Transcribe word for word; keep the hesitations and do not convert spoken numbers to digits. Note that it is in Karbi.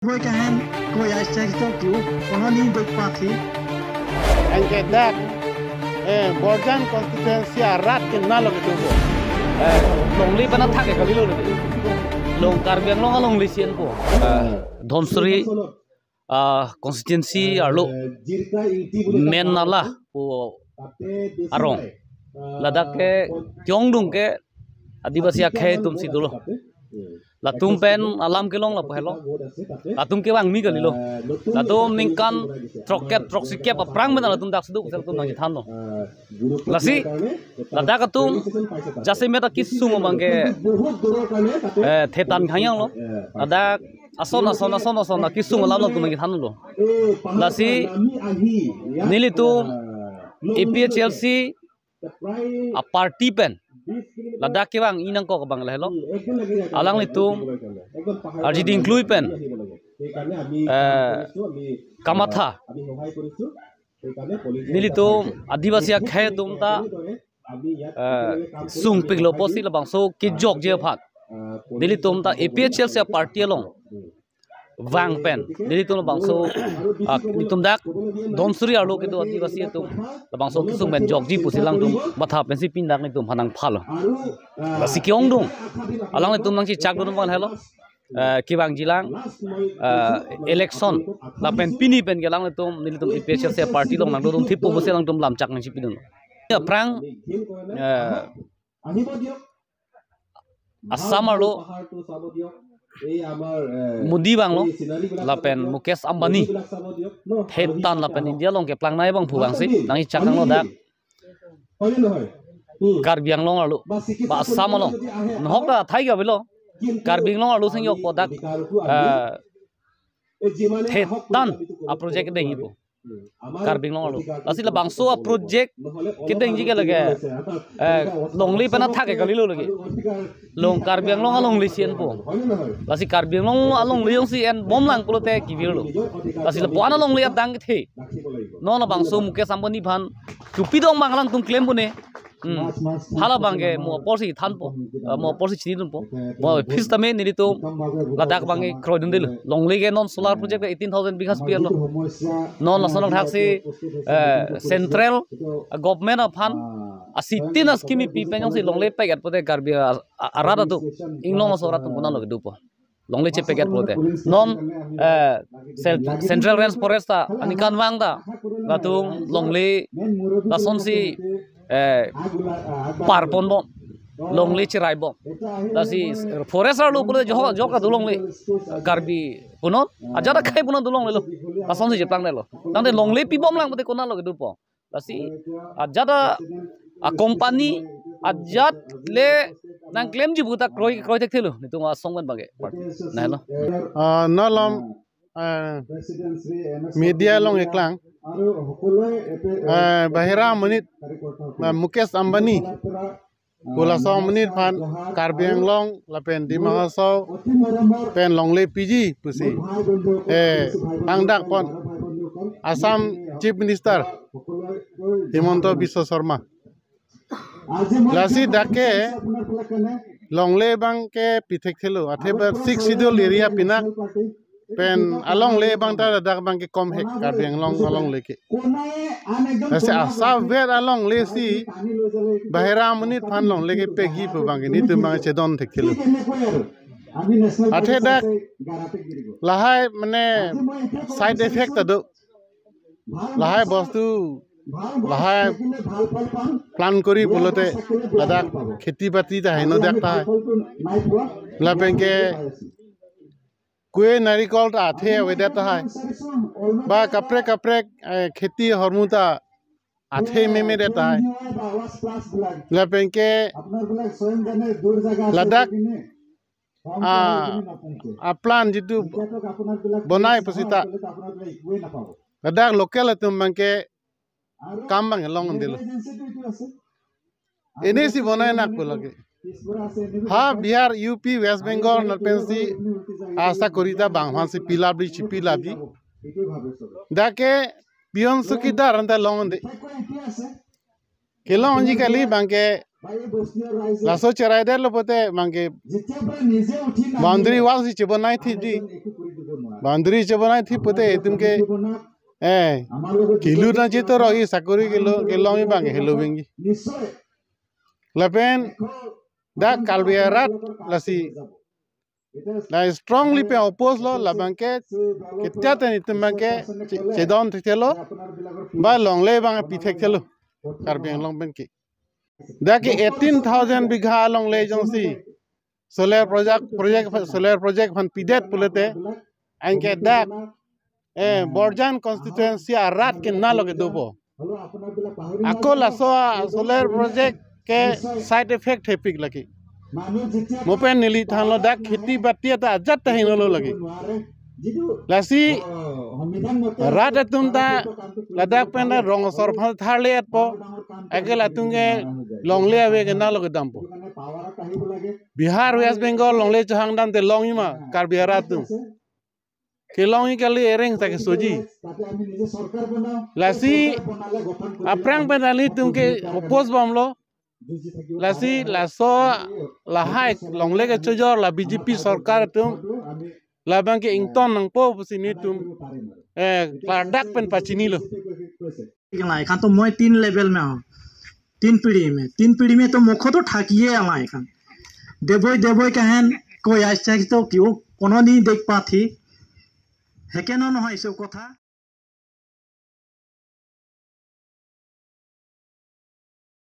Koi kahem, koi ai chek to kyu, kono ni dek pa thi. Anke dak, eh, Borjan constituency arat ke nalo ke tubo. Eh, longle pen athak ke kalilo le. Long Karbi Anglong alongle si enpo. Eh, Dhansiri, ah, constituency arlo main nala pu arong. Ladak ke kyongdung ke Adivasi akhei atum si dolo. Latum pen alam kelong lapu helo. Latum kevang mi kalilo. Latum ningkan throkkep throksikep aphrang pen latum dak si do pusila latum nangchethanlo. Lasi ladak atum jasemet akisung abang ke, eh, thetan khangyang lo. Ladak ason ason ason ason akisung alam latum nangchethanlo. Lasi nelitum A P H L C a party pen ladak kevang inang kok abang lahelo. Alanglitum arjiding klui pen, eh, kamatha nelitum Adivasi akhei atum ta, eh, sungpiklo pusi labangso kejokji aphan nelitum ta A P H L C a party along vang pen nelitum labangso, ah, nelitum dak Dhansiri arlo kedo Adivasi atum labangso kesung pen jokji pusi alangtum matha pensi pini dak nelitum aphan nangphalo. Lasi kyongdung alanglitum nangchechak dun abang helo. Eh, kevangjilang, eh, election lapen pini pen ke alanglitum nelitum A P H L C party along nangdodun thipo pusi alangtum lamchak nangchipidun. Aphrang, eh, Assam arlo Modi vanglo lapen Mukesh Ambani thetan lapen India along keplang nai abang pu vangsi nangchechak nanglo dak Karbi Anglong arlo ba Assam along nahok ta athai ke avelo. Karbi Anglong arlo sing jokpo dak, eh, thetan a project dengjipo Karbi Anglong arlo. Lasi labangso a project kedengji ke lake, eh, longle pen athak ke kalilo lake. Long Karbi Anglong alongle si enpo. Lasi Karbi Anglong alongle jongsi enbomlang pulote kevirlo. Lasi lapu-an alongle adang kethe. Non labangso Mukesh Ambani aphan kepi dong abang alangtum klem pune. Hmm. Hala abang ke mo apor si thanpo. Eh, mo apor si chinidunpo. Mo office tame nelitum ladak abang ke kroidundelo. Longle ke non solar project eighteen thousand bighas pi arlo. Non lason thaksi, eh, central, eh, government aphan asitin a scheme pi pen jongsi longle packet pote Karbi a-, a-, arat atum, inglong aso arat atum konatlo kedopo. Longle che packet pote. Non, eh, cel-, Central Range Forest ta aningkanvang ta latum longle lasonsi, eh, parponbom, longle cheraibom. Lasi forest arlo pule jok jok adu longle Karbi punon, ajat akhei punon do longlelo. Lasonsi cheplangnelo. Tangte longle pibomlang pote konatlo kedopo. Lasi ajat a, a company ajat le nangklemji pu ta kroi kroi thekthelo nelitum asong pen abang ke. Nahelo. Ah, non malom, ah, media along eklang, ah, bahira amonit, ah, Mukesh Ambani pu laso amonit aphan Karbi Anglong lapen Dima Hasao pen longle piji pusi, eh, pangdakpon Assam Chief Minister Himanta Biswa Sarma. Lasi dak ke longle abang ke pi thekthelo, athe ba Sixth Schedule area pinak pen alongle abang ta ladak abang ke kom hek Karbi Anglong alongle ke. Lasi asap vet alongle si bahira amonit aphan longle kepiji pu abang ke nelitum abang chedon thekthelo. Athe dak lahai mane side effect ta do. Lahai bostu, lahai plan kori pulote ladak kheti bati ta heno dak tahai. Lapen ke kue narikol ta athe avedet tahai. Ba kaprek kaprek, eh, kheti ahormu ta athe memedet tahai. Lapen ke ladak, ah, a plan jitu bonai pusita ladak local atum abang ke kam abang longdelo. Ini si bonai nak pu lake. Ha Bihar, U P, West Bengal nat pensi asakori ta bang aphansi pilabri chipilabri. Dak ke peon chowkidar anta longde. Kelongji kali abang ke Laso cherai det lo pote mangke boundary wall si chebonai thi di. Boundary chebonai thi pote itum ke eh kilu na jito ro i sakori kelo kelong i bang helo bengi. Lapen dak Karbi arat lasi la strongly pen oppose lo labang ke ketia ten itum bang ke che- chedon thekthelo ba longle bang pi thekthelo Karbi Anglong pen ke. Dak ke eighteen thousand bigha longle jongsi solar project project solar project aphan pidet pulote anke dak eh Borjan constituency arat ke nalo ke dopo. Ako laso solar project ke side effect hepik lagi. Mo pen neli thanlo dak kheti bati ta ajat ta hinolo lagi. Lasi rat atum ta ladak pen rong asor aphan tharle etpo. Ake latum ke longle ave ke nalo ke dampo. Bihar, West Bengal longle chohang dam te long ima Karbi arat atum. Kelong i kali ereng ta kesoji. Lasi aphrang pen alitum ke oppose bomlo. Lasi laso lahai longle kechojor la B J P sorkar atum labang ke ington nangpo pusi nelitum eh klardak pen pachinilo. Lai kan to moi tin level mein ho. Tin pidi mein, tin pidi mein to mokho to thakiye lai kan. Deboi deboi kahen koi aisa to kyo kono ni dekh pa thi. Heke no no hai so kotha.